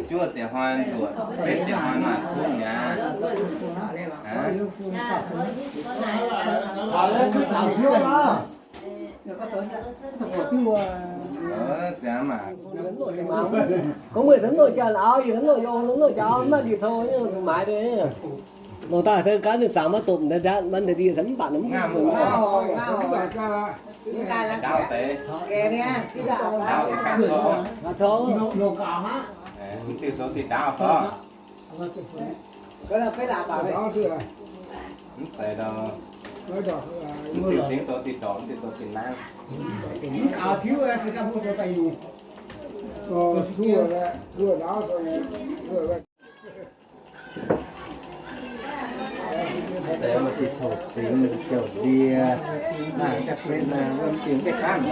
Da'juov ziepc hnoi nduoqc, betv ziepc hnoi maaih kuv mi'aqv. Gorngv meih nor jaa-auv, yie nor jaa-auv, nor jaa-auv maiv ndie-tong, zuqc maaiz deix. Longc daaih se gaav ninh zaangc maiv dopc, mv baac mv baac Deix maaih diuh toc singx, diuh ndie, naaiv jaa-betv naaiv, wuov diuh mv gaengh gaamv.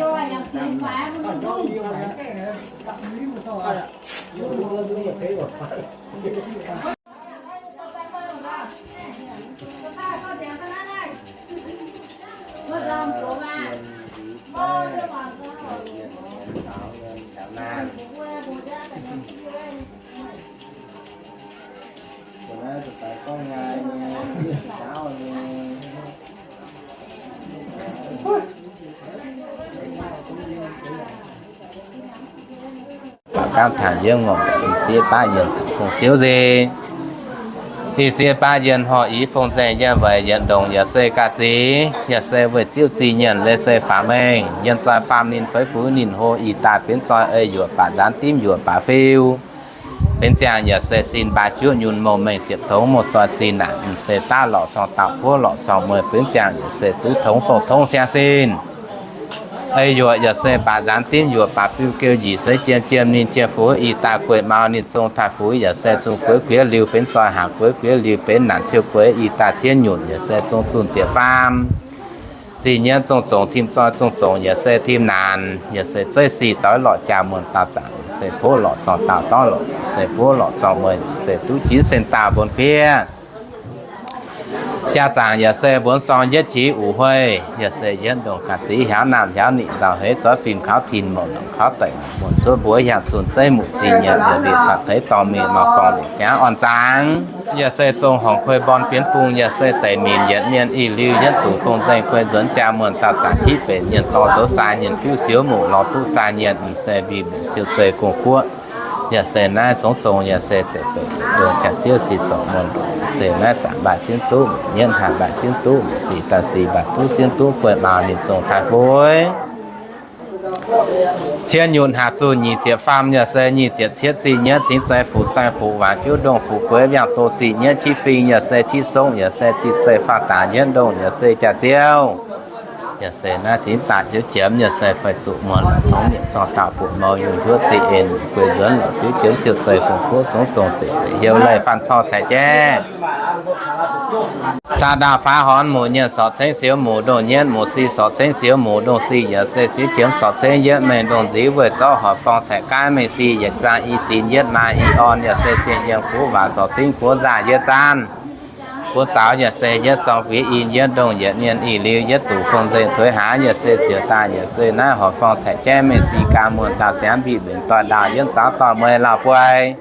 Baac gaamv taux yiem ngorc, i zieqv baav yienh daaih fong-ziouv nzengc. I zieqv baav yienh horh i fong-nzengc yiem weic yietc ndongc yaac se ga'ziex, yaac se weic ziouv zingh nyienc leiz se faaux mengh. Yienh zoih faam ninh feix fuix ninh hlo, ih daaih benx zoih ei yuoqc baac nzaanx dimv yuoqc baac fiu. Benx ziangh yaac se sin mbaa juoqv nyunc mouh mengh ziepc tongx mouh zoih zinh naaic, m'seix daav lorqc corng dauh puoqv lorqc corng mueiz. Benx ziangh yaac se duqv tongx fongc tongx siang sin. Ei yuoqc yaac se baac nzaanx dimv yuoqc baac fiu geu njiec seix jiem jiem ninh jiem fuix, ih daaih gueiv mau ninh zong taaih fuix yaac se zungh gueix guiex liuz. Benx zoih haac gueix guiex liuz benx naanc ciou gueix, ih daaih cien nyunc yaac se zungh zunh ziepc faam. Zinh nyienv zongh zongc tim zoi zongh zongc yaac se tim naanc, yaac se zeiv sic zaux lorqc jaa muonh dauh zaangc, yaac se puoqv lorqc corng dauh dorv lorqc, yaac se puoqv lorqc corng mueiz, yaac se duqv jinv sen dauh mbon bieqc. Jaa zaangc yaac se mbuonx sorng yietv jiex uqc huei, yaac se yietv ndongh ga'ziex hiaaux naamh hiaaux nitc nzauh heix zoiv fim kaux tin mouc longc kaux deic muoc suov mbuov hiaang cun zeiv muc zinh nyienc yaac ndiev taux deix dorh mingh nor gorngv longc siangx orn zaangc. Yaac se zong horngc kuei mborn bienx bung, yaac se deic minc yietc mienh ih liuz yietv duqv fong-nzengc kuei nzuonx jaa muonh dauh zaangc qiex benx nyienc dorh zoux sai nyienc fiuv siouv muc lorz duqv sai nyienc m'seix mbic mbic siou zei gong guoqv. Yaac se naaiv songv zong yaac se zeiv beic ndongh jaax ziouv sic zorc muonh ndoqc, se naaiv zaangc mbaih sienv duqv, nyienv haih mbaih sienv duqv, sic daaih sic mbaih duqv sienv duqv, gueiv mau ninh zong taaih fuix. Cien nyutc haaz zunh nyic ziepc faam yaac se nyic ziepc cietv zinh nyienv cingx zei fuqv saeng fuqv waac juqv ndongh fuqv gueix mbiaangx doz zinh nyienv qiex fing yaac se qiex songv yaac se zinh zei faam daaih nyienv ndongh yaac se jaax ziouv. Yaac se naaiv cingx daaih ziouv qiemx, yaac se fai zuqc muonc la'tongx yietc zorng dauh buoqc mou yungh huov zieqv en guei nzuonx lorqc siouv qiemx siou zeih fungx kuov zungv zong zeqc weic heuc leih fanh corc caic jaiv. Zaah ndaauh faaux horn muc nyienz sorc cengv siou muc ndongh nyienv muc si sorc cengv siou muc ndongh si yaac se siouv qiemx sorc cengv yietv mengh ndongh nziv weih zorqv horc forng caic gaaiv mengh si yietc juang i zin yietv maa i orn yaac se sienx yiem guv waac zorc cingv guov nzaah yietv zaanv. Guov zaux yaac se yietv sorng guiv in yietv ndongh yietc mienh i liuz yietv duqv fong nzengc tuix hlaax yaac se ziouc daaih yaac se naaiv horc forng caic jaiv mengh si gaam muonh ndaauh siangx mbiv mbenc doix ndaauh yietv zaux doix mueiz lauh buoi.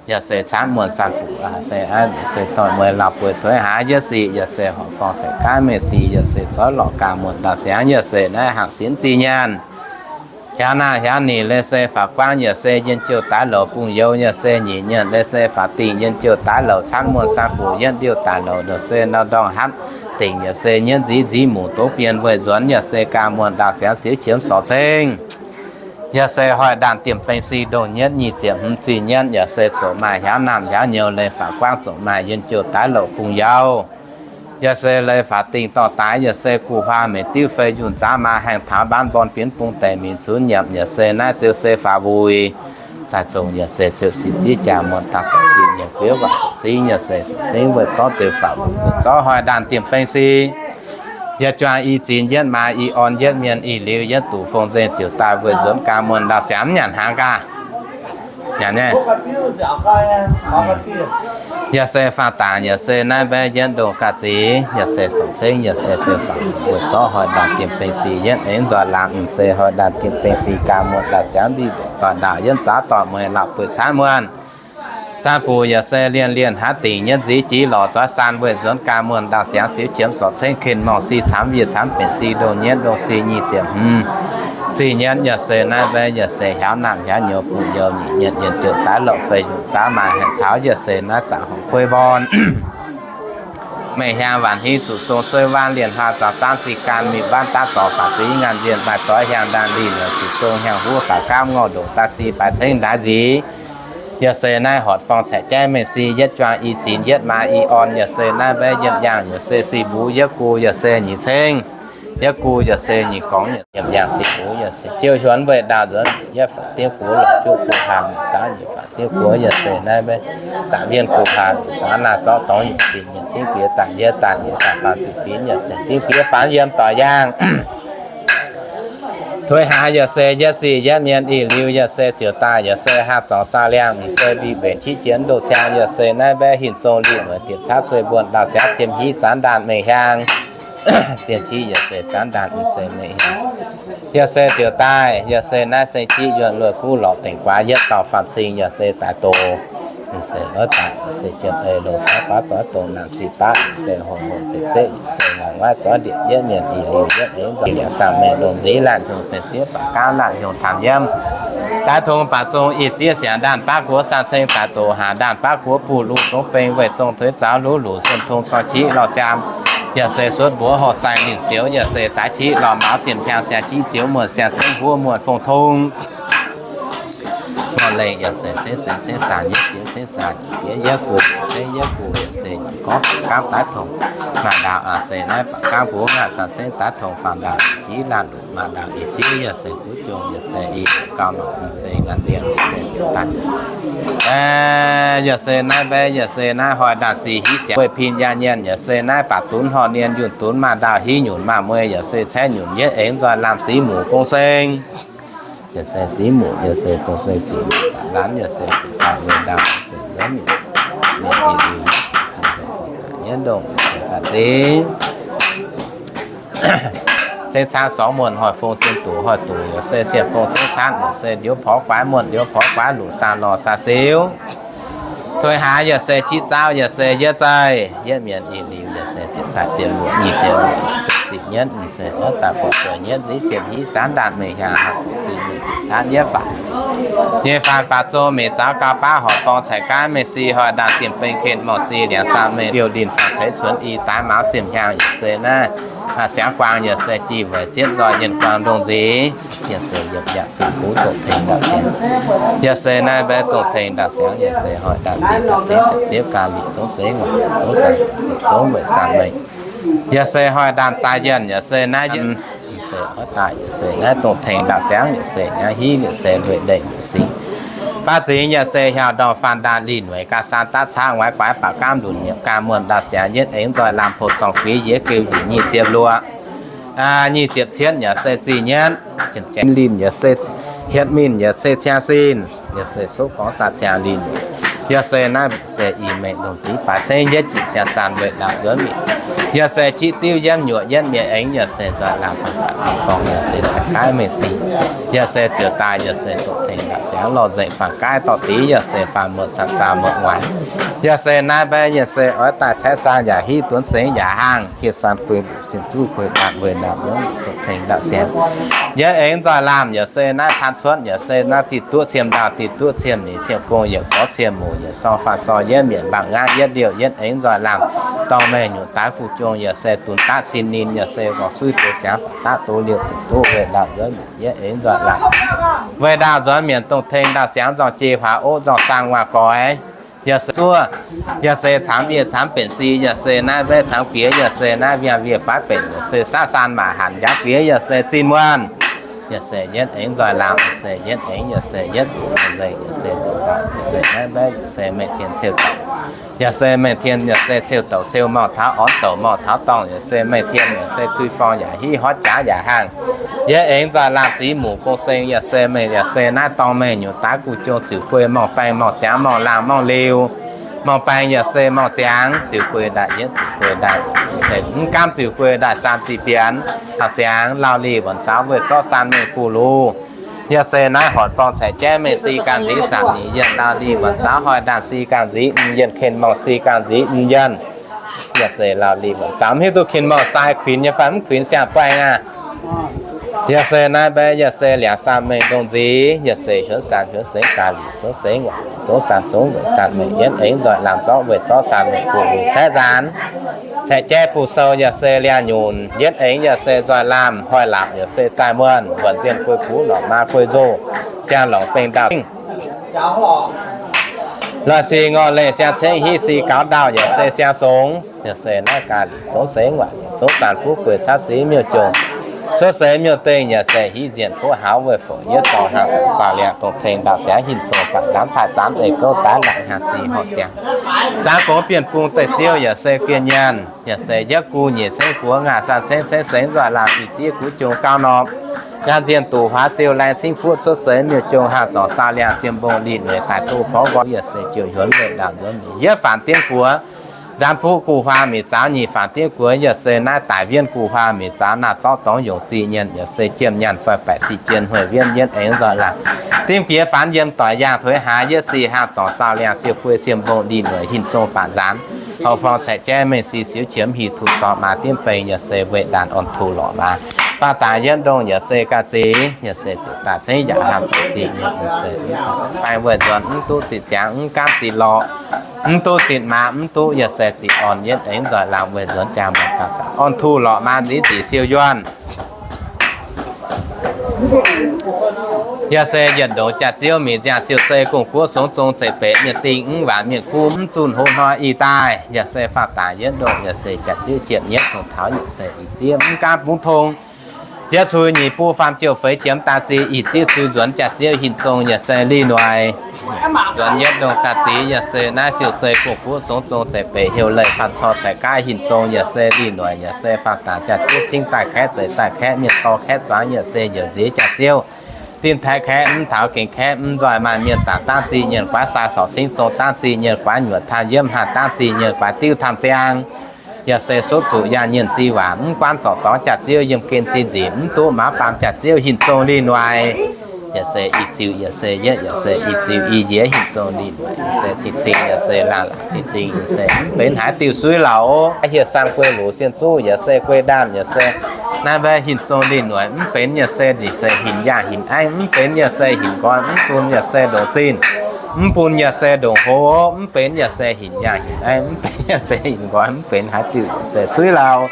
Yaac se caanv muonh san buc se aav se doix mueiz lauh buoi tuix hlaax yietv sic yaac se horc forng caic gaaiv mengh si yaac se zoiv lorqc gaam muonh ndaauh siangx yaac se naaiv hnangv sinx zih nyaanh. Hiaaux naamh hiaaux nyic leiz se faaux guangv yaac se yien jouh daaih louc bungx youz yaac se nyic nyienc leiz se faaux dingh yien jouh daaih louc caanv muonh san buc yietv ndiuh daaih louc ndongc se nor ndorngh hatv dingc yaac se nyienv nziv nziv muc dov bienh weih nzuonx yaac se gaam muonh ndaauh siangx siouv qiemx sorc cengv. Yaac se hoic ndaanh diemh beng si ndongh nyietv nyic ziepc hmz zih nyietv yaac se zoqc maaih hiaaux naamh hiaaux nyouz leiz faaux guangv zoqc maaih yien jouh daaih louc bungx youz. Yaac se leiz faaux dingh dorh daaih yaac se guh huaang meic diuv fei yunh zaav maa haengh taux mbaanv mborn binv bung deic mingh cunx nyiemc yaac se naaiv ziouc se faaux wuic. Zaih zongc yaac se ziouc sic ziev jaa muonh daaih zorc sic nyiemc guiev waac zorc cingv yaac se zorc cingv weih zorqv ziouc faaux wuic zorqv hoic ndaanh diemh beng si. Yietc juang i zin yietv maa i orn yietv mienh i liuz yietv duqv fong nzengc ziouc daaih weih nzuonx gaam muonh ndaauh siangx nyanc hnaangx gaax. Nyanc nyei. Yaac se faah dangc yaac se naaiv mbaeqv yietv ndongh ga'zix yaac se sorc cengv yaac se ziouc faaux weic zorqv hoic ndaanh diemh beng si yietv eix nzoih laangz m'seix hoic ndaanh diemh beng si gaam muonh ndaauh siangx mbiv mbenc doix ndaauh yietv zaux doix mueiz lauh bueix caanv muonh. San buc yaac se lienh lienh haav dingc nyietv nziv jiex lorz zoix san weih nzuonx gaam muonh ndaauh siangx siouv qiemx sorc cengv ken morngh si camv yie camv benx si ndongh nyietv ndongh si nyic ziepc hmz. Zih nyietv yaac se naaiv mbaeqv yaac se hiaaux naamh hiaaux nyouz bungx youz nyic nyienc yienh jouh daaih louc fei yunh zaav maaih haengh taux yaac se naaiv zaqc horngc kuei mborn. Meih hiaang waanc hingv zuqc zong sueiv waanv lienh hlaax zaux zaanv si gan mingh waanv daav zorc faaux zingx ngaanc nzienh maaih doix hiaang ndaangc lih lorz zuqc zong hiaang huov faaux gaamv ngorc ndongc daaih si baaix cengv ndaix nziv. Yaac se naaiv horc forng caeqv jaiv mengh si yietv juang i zinx yietv maa i orn yaac se naaiv mbaeqv yiemh yaangh yaac se si mbuv yietv gu yaac se nyic cengv. Yietv gu yaac se nyic gorngv yiemh yaangh si mbuv yaac se jiouv hiuonv weih ndaauh nzuonx yietv faaux diuv guoqv lorqc juoqv gu hlaax mingh zaanv nyic faaux diuv guoqv yaac se naaiv mbaeqv da'wienh gu hlaax mingh zaanv naaiv zorqv dorngx yietc zinx yietc diuv guiex daaih yietv daaih yietv daaih faaux ziqc binv yaac se diuv guiex faaux yiem doix yaangh. Tuix hlaax yaac se yietv sic yietv mienh ih liuz yaac se ziouc daaih yaac se haah zorngx saah liangh m'seix mbic mbenc qiex jienv ndoh ciang yaac se naaiv mbaeqv hinc zong lih mueiz diex cav sueih mbuonx ndaauh siangv ciem hiv zaanv ndaanh mengh hiaang. Dien qiex yaac se zaanv ndaanh m'seix mengh hiaang. Yaac se ziouc daaih yaac se naaiv seng jiv yuonh luoqc kuv lorqc dengc guaax yietv dauh faam cing yaac se daaih doz. M'seix oix daaih se jien ei loz faaux faaux zoix dongh naanc sic baav se hoc hoc zeqc zeqv se ngaih nguaaiv zoix ndieqc yietv mienh ih liuz yietv eix nzauh liangx saah mengh longc nziv laanh hiungh se zieqv baac gaanv laanh hiungh taanx yiem. Daaih tong baac zong ih zieqv siangx ndaanh baav guoqv san ceng daaih doz haac ndaanh baav guoqv buv luv zong beng weih zong tuix zaux luv luc zunh tong zorng qiv lorh siaam. Yaac se suotv mbuox horh sai ninh siouv yaac se daaih qiv lorh mauz ziemh hiaang siang jiv zioux muonh siang cengv huov muonh fong tong. Ngorc lengh yaac se cengv saanc cengh saanc yietv jiex cengh saanc yietv yietv gu cengv yietv gu yaac se nyic gorngv faaux gaamv daaih tongc. Maaih ndaauh aac se naaiv faaux gaamv mbuo ngaah saanc cengh daaih tongc faaux ndaauh jiv laanh luc maaih ndaauh ih zieqv yaac se guv jong yaac se ih gauh lorqc m'seix ngaanc ndiev se ziouc daaih. Yaac se naaiv mbaeqv yaac se naaiv hoic ndaauh sic hiv siangx weih pin yaac nyienc yaac se naaiv baac dunv horh nien yunh dunv maaih ndaauh hiv nyunc maaih mueiz yaac se caeqv nyunc yietv eix nzoih lamh sic muc gong seng. Yaac se sic muc yaac se gong seng sic muc baac lanv yaac se daaih weih ndaauh se nzuonv nyunc mienh ih liuz yietv ndongh yaac se daaih zingx. Cengx caanv sorngv muonh hoic fong sien duqv hoic duqv yaac se sien fong cengx caanv yaac se ndioux porv guaax muonh ndioux porv guaax luqc saah lorh saah siouv. Tuix hlaax yaac se jiv zaauv yaac se yietv zaih yietv mienh ih liuz yaac se ziepc daaih ziepc luoqc nyic ziepc luoqc se ziepc nyienv se oix daaih fu'jueiv nyienv nziv ziepc nyiv zaanv ndaanh mengh hiaang haah zuqc zinh nyeic caanv yietv faanx. Nyei faanx baac zong mingh zaaux gau baav horc forng caic gaanv mengh si hoic ndaanh diemh beng ken morh si liangx saah mengh liouh linh faanx teix cuonx i daaih mauz siemh hiaang yaac se naaiv siangx guaang yaac se jih weic zietv nzoih yienh guaang ndongh nziv. Yaac se yiepc yaac se kuv dongh tengx ndaauh siangx. Yaac se naaiv mbaeqv dongh tengx ndaauh siangx yaac se hoic ndaauh siangx daaih tengx ziepc zieqv ganh liqc zongv seix nguaaic zongv saang se zongv weic saang mengh. Yaac se hoic ndaanh zaaix yienh, yaac se naaiv yienh, se oix daaih, yaac se naaiv dongh tengx ndaauv siangx, yaac se naaiv hiuv, yaac se lueic ndeic nyungc singx. Baav zingx yaac se hiaauc ndorm faanh ndaanh lih nueic ga'saan daav caqv, waaic guaix baac gaamv lunc nyiemc gaam muonh ndaauv siangx yietv aengx nzoih lamh poqc zorngc guix yiex geu nyic nyic ziepc luoqc, nyic ziepc cietv yaac se zih nyienv. Linh yaac se hietv mingh yaac se ciang sin, yaac se sopv gorngv saax ciang linh. Yaac se naaiv se i mengh longc zingx baaix ceng yietv jieqc ciang saan weic ndaauv nzuonx mi'aqv. Yaac se jiv diuv yienv nyuoqc yienv mienh aengx yaac se nzoih lamh faanh faanh gorngv yaac se caux gaav mengh sin. Yaac se ziouc daaih yaac se doqc tengx ndaauv siangx lorh nzengc faanh gaav dorh deix yaac se faanh muoqc caux zaah muoqc waaic. Yaac se naaiv mbaeqv yaac se oix daaih caeqv saan yaac hiuv duonv sengx yaac haangh hieh saan guei mbuoqc sin zuqv guei ndaangc weic ndaauv nzuonx doqc tengx ndaauv siangx. Yietv aengx nzoih lamh yaac se naaiv paan cuotv yaac se naaiv diuh duqv ciem ndaauh diuh duqv ciem nyeic ciem gong yaac gorngv ciem muc yaac sorng faanh sorng yietv mietc mbaangc nqaangv yietv liouh yietv aengx nzoih lamh dorh meih nyungc daaix guv jong yaac se dunx daav cin ninh yaac se gorngv suiv doz siangx baac daav doz liouh cin duqv weic ndaauv nzuonx mietc yietv aengx nzoih lamh. Weic ndaauv nzuonx mietc dongh tengx ndaauv siangx nzorng jiex huaax oqv nzorng saang waac goix. Yaac se zuov, yaac se caamv yie caamv benx si, yaac se naaiv mbaeqv caamv guiex, yaac se naaiv mbiaangx mbiaangx faix benx, yaac se saav saan maac hanc njaaux guiex, yaac se zinh muonh. Yaac se yietv aengx nzoih lamh, yaac se yietv aengx, yaac se yietv duqv fun lengh, yaac se ziouc daaih, yaac se naaiv mbaeqv, yaac se mengh tien ciouv douc. Yaac se mengh tien, yaac se ciouv douc ciouv morngh taux orn douc morngh taux dorngh, yaac se mengh tien, yaac se tuix forng yaac hiv horv jaax yaac haangh. Yietv aengx nzoih lamh sic muc gong seng, yaac se mengh, yaac se naaiv dorngh mengh nyungc daaix guv jong ziux guei morngh baeng morngh ziangx morngh laangh morngh liuz. Morngh baeng yaac se morngh ziangx ziux guei ndaaih yietv ziux guei ndaaih, mv gaamv ziux guei ndaaih saam ziqc bienx. Ndaauv siangx lauh lih wuonc zaux weih zorqv saan mengh guv lux. Yaac se naaiv horc forng caeqv jaiv mengh si ganh nziv saatc nyeic yienh, lauh lih wuonc zaux hoic ndaanh si ganh nziv m'yienh, ken morngh si ganh nziv m'yienh. Yaac se lauh lih wuonc zaux mv hiuv duqv ken morngh sai kuinx nyei fai mv kuinx siang-baengh aqv. Yaac se naaiv mbaeqv yaac se liangx saam mengh ndongh nziv, yaac se hiuonv saan hiuonv sengx ga'lic zungv sengx waac zungv saan zungv weic saan mengh yietv aengx nzoih lamh zorqv weih zorqv saan mengh guv lux caeqv nzaanx. Caeqv jaiv buv sou yaac se liangx nyunc yietv aengx yaac se nzoih lamh hoic laapc yaac se zaih muonh wuonc nzienh guei kuv lorqc maa guei nzoh siang lorngc bengh ndaauh. Lorqc sic ngorc lengh siang cengv hiv si gaux ndaauh yaac se siang songx, yaac se naaiv ga'lic zungv sengx waac zungv saan fuqv gueic caqv sic miuc-jongc. Cuotv seix miuc-dengh yaac se hiv nzienh fuqv haux weih fouc yietv sorng hnangv saauc liangx dongh tengx ndaauv siangx hinc zongh baac nzaanx taaih zaanx eix gouv daaih laangc hnyangx sic horc siangx. Zaangv gongx bienh bung deic ziouv yaac se guen nyaanh, yaac se yietv gu nyiec cengv guoqv ngaah saan cengv cengv sengx nzoih laangh bieqc ziev guv jong gauh norm. Nyaanh nzienh duqv huaax siou laengz cingv fuqv cuotv seix miuc-jongh haah zorc saauh liangh siem mbong lih nueic daaih duqv porv nqoi yaac se jiouc hiuonv weic ndaauv nzuonx mietc yietv faanx diev guoqv. Nzaanx fuqv guv huaang miqc zaaux nyic faanx diev guoqv yaac se naaiv daic wienh guv huaang miqc zaaux naah zorqv dorngx yongc zih nyienh yaac se jiem nyaanh zoih baeqc sic jien hueic wienh yietv aengx nzoih laangh. Dimv bieqc faanx yiem doic yaangh tuix haaix yietv sic haah zorc saauh liangh siou guei siem mbong lih nueic hinc zong baac nzaanx. Horc forng caeqv jaiv mengh si siouv qiemx hieh tuc zorc maaz dimv bengx yaac se weic ndaanh orn tuh lorqc maaz. Faah dangx yietv ndongh yaac se ga'zeix yaac se ziouc daaih cengv yaac haah zorc zih nyienh se baeng weic nzuonx mv duqv zitc ziangx mv gaamv zitc lorqc. Mv duqv zitc maaz mv duqv yaac se zitc orn yietv aengx nzoih laangh weic nzuonx jaa muoc ganh zaangc orn tuh lorqc maaz nziv zic siou yuonh. Yaac se yietc ndongc jaax-ziouv mingh nziangh siou zei gong-guoqv songx zong zeiv-beqc mienh dingh mv waanc mienh kuv mv zunh hlo hnoi ih daaih. Yaac se faah dangx yietv ndongh yaac se jaax-ziouv jiepv nyietv dongh taux yaac se ih ziev mv gaamv bungx tong. Jiex cui nyic buv faam jouh feix jiemx daaih si ih ziev cui nzuonx jaax-ziouv hinc zong yaac se lih noic. Nzuonx yietv ndongh daaih ziex yaac se naaiv siou zei gong-guoqv songx zong zeiv-beqc heuc leih faanh cor caic gaav hinc zong yaac se lih noic yaac se faah dangx jaax-ziouv cingv daaih kaeqv zeiz daaih kaeqv mienh dorh kaeqv zuangx yaac se youc nziex jaax-ziouv. Dimv taeqv kaeqv mv taux gengh kaeqv mv nzoih maaih mienh zaangc dangv zih nyienh guaav sai sorc cingv zong dangv zih nyienh guaav nyuoqc taanh yiemv haah dangv zih nyienh guaav diuv taanh ziang. Yaac se sopv zuqc yaangh nyienh zih waac mv guaanv zorc dorngx jaax-ziouv yiem gen zinh nzic mv duqv maaz baamz jaax-ziouv hinc zong lih noic. Yaac se ih ziuc yaac se yietv yaac se ih ziuc ih njiec hinc zong lih noic yaac se cing-cing yaac se laangh laangc cing-cing yaac se mv benx haaix diuh suiv lauh. Hieh saan guei luc sien zuqv yaac se guei ndaanh yaac se naaiv mbaeqv hinc zong lih noic mv benx yaac se ndieqc se hinc yaangh hinc aengv mv benx yaac se hinc nqoi mv bun yaac se ndongc zinh mv bun yaac se ndongc hoz mv benx yaac se hinc yaangh hinc aengv mv benx yaac se hinc nqoi mv benx haaix diuh yaac se suiv lauh.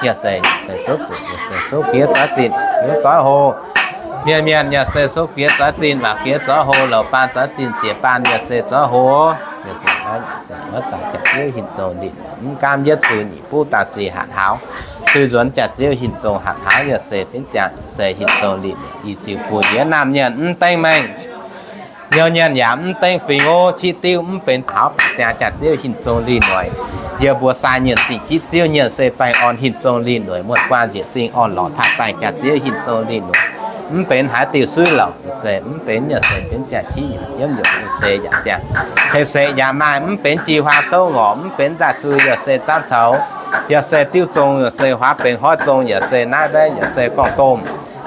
Yaac se, yaac se sopv zuqc, yaac se sopv fiev zoiv zinh, fiev zoiv hlo. Mienh mienh yaac se sopv fiev zoiv zinh, maac fiev zoiv hlo, louc baan zoiv zinh, ziex baan yaac se zoiv hlo. Yaac se, yaac Wuov dauh jaax-ziouv hinc zong linh, mv gaamv yietv cui nyic buv daaih sic hatc hauz, cui nzuonx jaax-ziouv hinc zong hatc hauz yaac se fienx ziangh, se hinc zong linh, ih ziouc buoz-ndiev naamh nyienc mv dengv mengh, nyouv nyienc yaac mv dengv fingx ov, qiv diuv mv benx taux baac ziangh jaax-ziouv hinc zong linh noic. Yie mbuo sai nyienc zingh jiv ziouv nyienc se baengh orn hinc zong linh noic, muonh guaan njiec zingh orn lorz taaih baengh jaax-ziouv hinc zong linh noic. Mv benx haaix diuh suiv louc se mv benx yaac se fienx ziangh qiv yaac yiem yaac se yaac ziangh, hei se yaac maaih mv benx jih huaang douv ngorc, mv benx nzaaih sui yaac se zaanv coux, yaac se diuv zong yaac se huaav benx hoiv zong yaac se naaiv mbaeqv yaac se gorngv domh,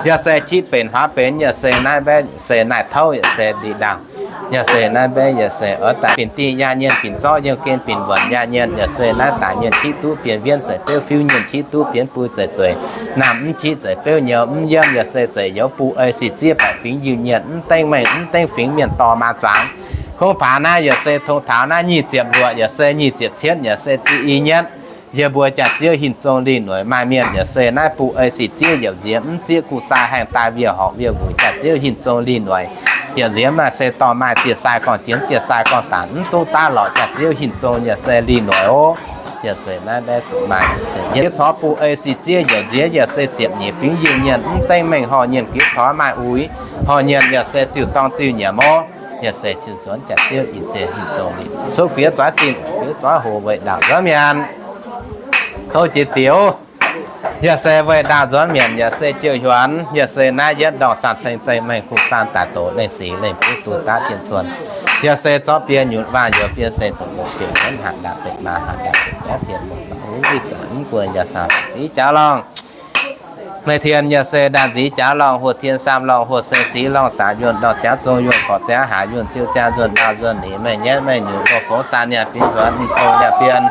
yaac se qiv benx huaav benx yaac se naaiv mbaeqv yaac se naaiv touv yaac se ndih ndaangh, yaac se naaiv mbaeqv yaac se oix daaih binc dieh yaac nyienc binc zorqv yiem gen binc wuonc yaac nyienc yaac se naaiv daaih nyienc qiv duqv bienx wienv za'gengh beuv fiuv nyienc qiv duqv bienx bui za'gengh zueiz, naamh mv qiv za'gengh beuv nyouz mv yiem yaac se za'gengh youz buv ei sic zieqv baeqc fingx yiuh nyienc mv dengv mengh mv dengv fingx mienh dorh maa zuangx. Kungx paax naaiv yaac se tong taux naaiv nyic ziepc luoqc yaac se nyic ziepc cietv yaac se zieqv i nyietv. Yie mbuo jaax-ziouv hinc zong linh noic maaih mienh yaac se naaiv buv ei sic zieqv youc nziex mv zieqv kuh zaah haengh daaih wiev horngc wiev wuic jaax-ziouv hinc zong linh noic. Yaac nziex maaih se dorh maaih zieqv sai gorngv jienv zieqv sai gorngv daanc mv duqv daav lorqc jaax-ziouv hinc zong yaac se linh noic ov. Yaac se naaiv mbaeqv zuqc maaih yaac se yie corc buv ei sic zieqv youc nziex yaac se ziepc nyeic fingx yiuh nyienc mv dengv mengh horh nyienc gux corc maaih uix, horh nyienc yaac se ziuh dorng ziuh nyiemc ov. Yaac se ziuh nzuonx jaax-ziouv ih se hinc zong linh, sou bieqc zoix zinh bieqc zoix hoc weic ndaauh nzuonx mienh kouv jiex dioux. Yaac se weic ndaauh nzuonx mienh yaac se jiouh hiuonx, yaac se naaiv yietv ndorngh saanh ceng zengh mengh kuh zaanh daaih doqc lengh sic lengh buv duqv daav dien cuon. Yaac se zorqv biei nyutc waah njuov biei se zuqc mbuoqc jiex nzuonx hatc ndaapc deic maa hatc ndaapc deic ziangv dien mungh mv guon yaac saanh ziqv jaax lorngh. Meih tien yaac se ndaanh nziv jaax lorngh, huoqv tien saam lorngh, huoqv se sic lorngh, zaqc yuonh lorngh, ziangv zong yuonh, gorqv ziangv haaix yuonh, ziouv ziangv nzuonh, ndau nzuonh, nyic meih nyetv meih nyutc, loz fongx san niaa binx huonx, mv dongh niaa bien.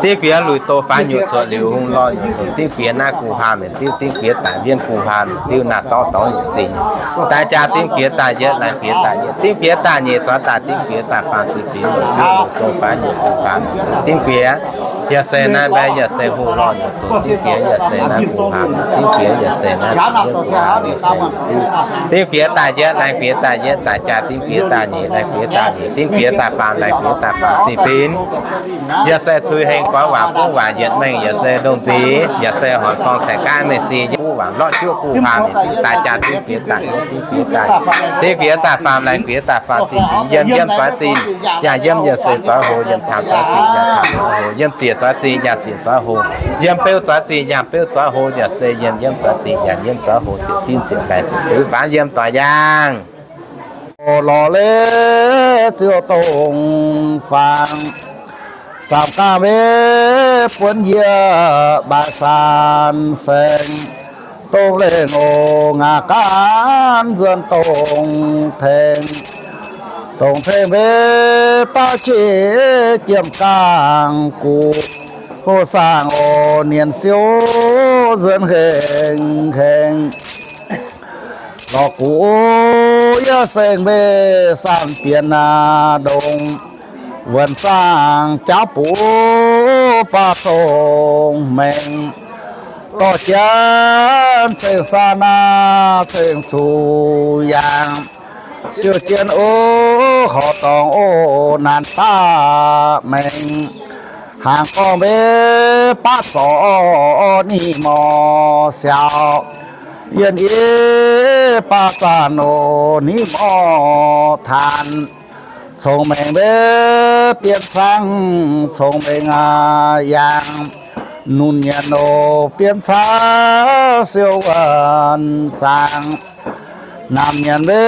Diuv guiex luic doz faanx nyutc cuotv liuz hungh lorh nyutc doqc. Diuv guiex naaiv guh hlaam mienh diuv, diuv guiex daic mbienv guh hlaam mienh diuv, naaiv zorqv dorngx nyutc zinh daaih jaa. Diuv guiex daaih yietv, laengz guiex daaih yietv. Diuv guiex daaih nyeic, zorqv daaih diuv guiex daaih faam, zinh binx luc doz faanx nyutc guh hlaam mienh diuv guiex. Yaac se naaiv mbaeqv yaac se hungh lorh nyutc doqc. Diuv guiex yaac se naaiv guh hlaam mienh diuv guiex, yaac se naaiv guh hlaam mienh diuv. Diuv guiex daaih yietv, laengz guiex daaih yietv daaih jaa. Diuv guiex daaih nyeic, laengz guiex daaih nyeic. Diuv guiex daaih faam, laengz guiex daaih faam, zinh binx. Yaac se cui heng goix waac, bungv waac yietc mengh, yaac se ndongh nziv, yaac se horngc forng caeqv gaanv mengh si, yaac bungv waac lorqc juoqv guh hlaam mienh diuv daaih jaa. Diuv guiex daaih yietv, diuv guiex daaih, diuv guiex daaih faam, laengz guiex daaih faam, zinh binx. Yiem, yiem zoix zinh yaac yiem, yaac se zoix hoc. Yiem taamh zoix zinh yaac taamh zoix hoc. Yiem ziec zoix zinh yaac ziec zoix hoc. Yiem beuv zoix zinh yaac beuv zoix hoc. Yaac se yiem, yiem zoix zinh yaac yiem zoix hoc. Ziec binv ziec laengz ziec binv faanx yiem doix yaangh. Lorqc leiz ziouc dongh faang, saam gaam mbe buonv yie mbaaix san saeng. Dongh lengh oc ngaaz gaanv nzuonx dongh tengx, dongh tengx mbe daaih qiex jiemh gaangh guv, hoh saangh oc nienx siou nzuonx hengx hengx. Lorqc guv yie seng mbe saanh bienx aa ndongx, wuonc zaangh jaauv buv baac cong-mengh, dorh jienv ceng saan aa ceng zuqc yaangh, siou jienv oc horqc dorngx oc naanc daaih mengh. Hnaangx gorngv mbe baav zorc ni mor siaaux, yienh yie baav zaanh oc ni mor taanx. Cong-mengh mbe bienv caangv cong-mengh aa yaangh, nunc nyienx oc bienv caangv siou wuonh zaangh. Naamh nyienx mbe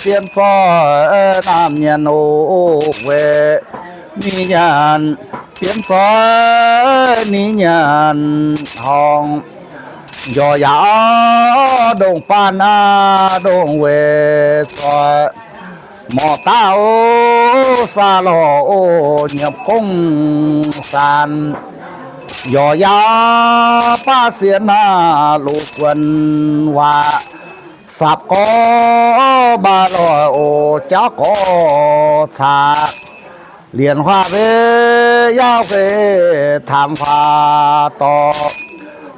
bienv zoih naamh nyienx oc weic mingh nyanc, bienv zoih mingh nyanc horngh. Njorc yaac ndongh baanh aa ndongh weic zoih, morc daaih oc saa lorh oc nyiemc gong saan. Yorc yaac baav sienx naaiv loz-guonh waac, sapv gorx mbaac loic oc, jauv gorx caqv, lienc huaav mbeix yaav hueix, taamx huaav dorh,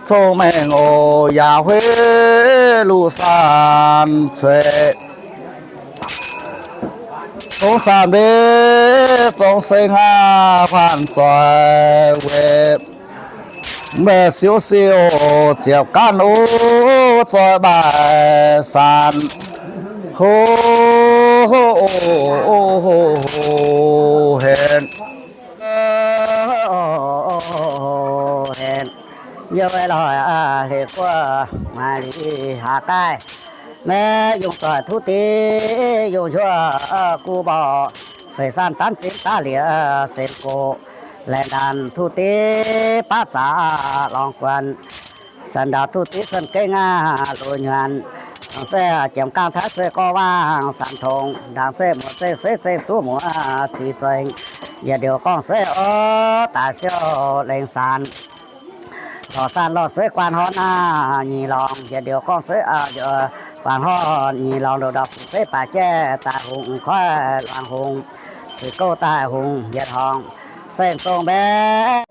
cong-mengh oc, yaac hueix luv saanh cueiv. Dongh saanh mbeix dongh seng aqv, huaanh zoih weic, mv siou siou ziepc gaanv oc, zoih mbaaih saanh. Ho, ho, o, ho, henc. Henc. Yie weic loic hec guoqv maaih liz haax gaaih, maiv yungh zoih tuv div yungh njuov guv mborqv, feix saanh danv zingv daav lieqc senx gox, laengz ndaanc tuv div baav zaqc lorngx guanc, sanx ndaaux tuv div cuonx gengh aqv loz-nyuonh, dangc se jiem gaang taaix se gorx waangh saanh tongx, ndaangc se muoz se seix zengh duqv muoz zic zengh, yietc ndiouc gorngv seix orv daaih siou lengh saanh. Lorz saanh lorz seix guaan horn aqv nyic lorngx, yietc ndiouc gorngv seix guaan horn nyic lorngx, ndoqc ndorqc fu'jueiv baaix jaiv daaih hungh, koiv luangc hungh, zuiz gouv daaih hungh, yietc horngz saeng zong mbaeqv.